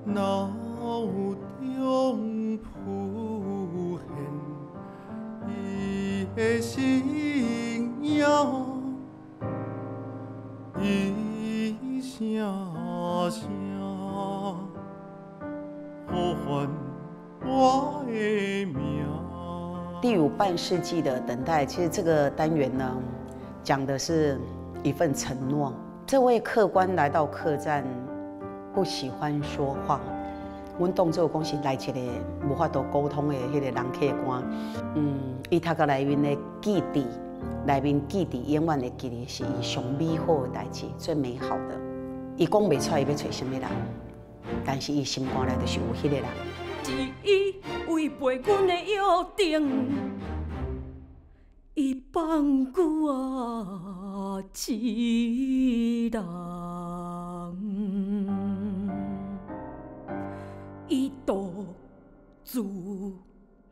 腦中浮現伊的身影，伊聲聲呼喚我的名。第五半世紀的等待，其實這個單元呢，講的是一份承諾。這位客官來到客棧，不喜歡說話。阮當做講是來一個無法度溝通的彼個人客官。伊頭殼內面的記憶，內面記憶永遠會記得是伊上美好的代誌，最美好的。伊講袂出來伊欲揣啥物人，但是伊心肝內就是有彼個人。是伊違背阮的約定，伊放孤我一人，伊獨自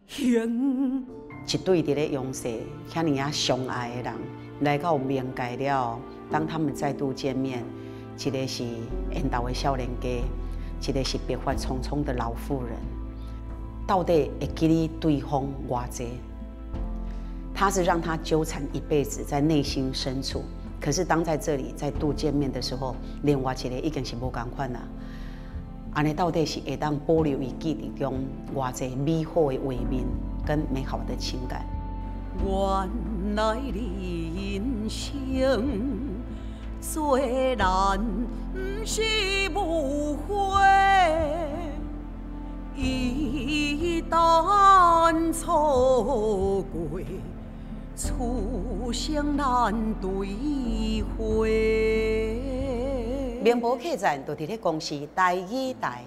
行。一對佇咧陽世遐爾仔相愛的人，來到冥界了，當他們再度見面，一個是緣投的少年家，一個是白髮蒼蒼的老婦人，到底會記得對方偌濟？他是讓他糾纏一輩子在內心深處。可是當在這裡再度見面的時候，另外一個已經是無仝款啦。按呢到底是會當保留伊記憶中偌濟美好的畫面跟美好的情感？原來人生做人毋是無悔，一旦錯過，此生難追回。明婆客棧就佇咧公視台語台。